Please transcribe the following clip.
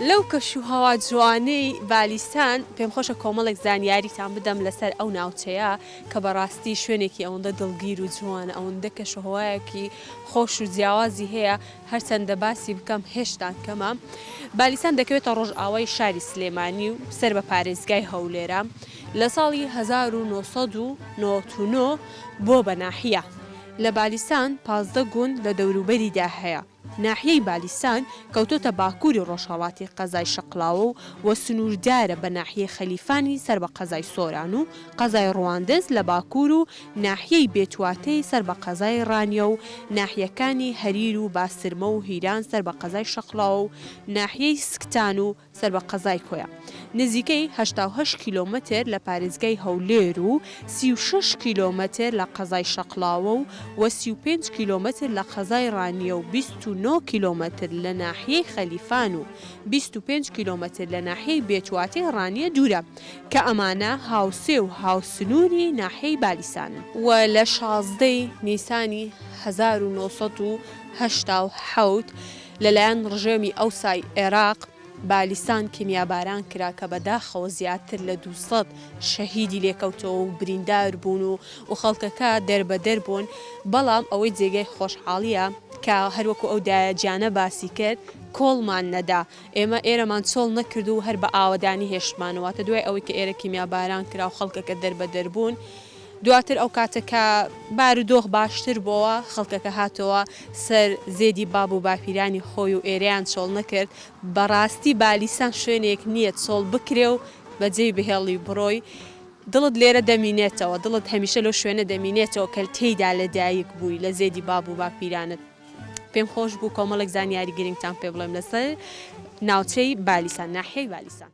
لەو کەش و هەوا جوانەی بالیسان پێم خۆشە کۆمەڵێک زانیاریتان بدەم لەسەر ئەو ناوچەیە کە بەڕاستی شوێنێکی ئەوەندە دڵگیر و جوانە ئەوەندە کەش و هەوایەکی خۆش و جیاوازی هەیە هەرچەندە باسی بکەم هێشتان کەمە. بالیسان دەکەوێتە ڕۆژئاوای شاری سلێمانی و سەر بە پارێزگای هەولێرە. لە ساڵی 1999 بۆ بە ناحیە. لە بالیسان 15 گوند لە دەوروبەریدا هەیە. ناحیەی بالیسان کەوتۆتە باکووری ڕۆژهەڵاتی قەزای شەقڵاوە و و سنووردارە بە ناحیەی خەلیفانی سەر بە قەزای سۆران و قەزای ڕواندز لە باکوور و ناحیەی بێتواتەی سەر بە قەزای ڕانیە و ناحیەکانی هەریر و باسترمە و هیران سەر بە قەزای شەقڵاوە و ناحیەی سکتان و سەر بە قەزای کۆیە. نزیکەی 88 کیلۆمەتر لە پارێزگای هەولێر و 36 کیلۆمەتر لە قەزای شەقڵاوە و و 35 کیلۆمەتر لە قەزای ڕانیە و 29 کیلۆمەتر لە ناحیەی خەلیفان و 25 کیلۆمەتر لە ناحیەی بێتواتەی ڕانیە دوورە کە ئەمانە هاوسێ و هاوسنووری ناحیەی بالیسانن. و لە 16 ی نیسانی 1987 لەلایەن ڕژێمی ئەوسای ئێراق بالیسان کیمیاباران کرا کە بەداخەوە زیاتر لە 200 شەهیدی لێکەوتەوە و بریندار بوون و و خەڵکەکە دەربەدەر بوون، بەڵام ئەوەی جێگای خۆشحاڵییە کە هەروەکو ئەو دایە جانە باسی کرد کۆڵمان نەدا، ئێمە ئێرەمان چۆڵ نەکرد و هەر بە ئاوەدانی هێشتمانەوە، واتە دوای ئەوەی کە ئێرە کیمیاباران کرا و خەڵکەکە دەربەدەر بوون، دواتر ئەو کاتە کە بارودۆخ باشتر بۆوە خەڵکەکە هاتەوە سەر زێدی باب و باپیرانی خۆی و ئێرەیان چۆڵ نەکرد، بەڕاستی بالیسان شوێنێک نییە چۆڵ بکرێ و بەجێی بهێڵی و بڕۆی، دڵت لێرە دەمینێتەوە، دڵت هەمیشە لەو شوێنە دەمینێتەوە کە تێیدا لەدایک بووی، لە زێدی باب و باپیرانت. پێم خۆش بوو کۆمەڵێک زانیاری گرنگتان پێ بڵێم لەسەر ناوچەی بالیسان، ناحیەی بالیسان.